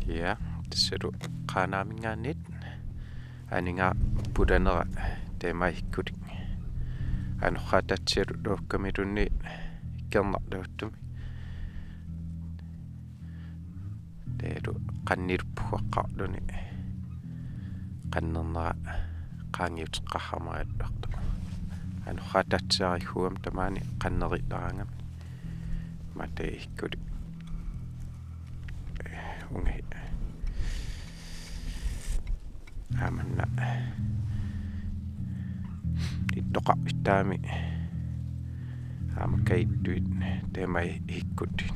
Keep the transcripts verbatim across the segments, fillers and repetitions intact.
Ja, tassalu Qaanaaminngaanniit aningaasaq pulanera taama isikkulik. Anorraataatsialu taakkununnga Kernarluuttumi. Taavalu qanniluppugaqarluni qannernera qaangiuteqqaarama ajortoq. Anorraataatsiariguugami tamaani qannerillaraangami. Mata isikkulik. Unga. Aamma una. Ittoqarfittaami. Aamma kaittuit. Taama isikkulik.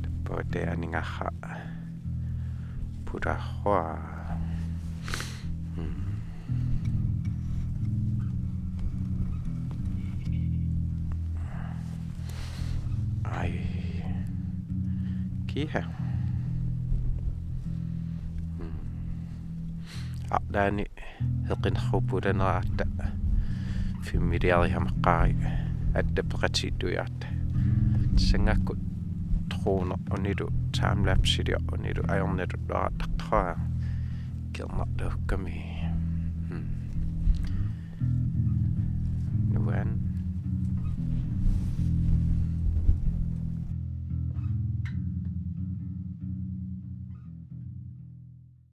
Tappavata aningaasaq pulaarpaa. Hmm. Ai. Kiha. Hmm. Arlaanni heqinerruppulaneratta filmiliariamaqqaari atta peqatigiittuiaat. Sangakkut droner unilu timelapsiliorlunilu ajornalulaartartoq. Kernarluukkami.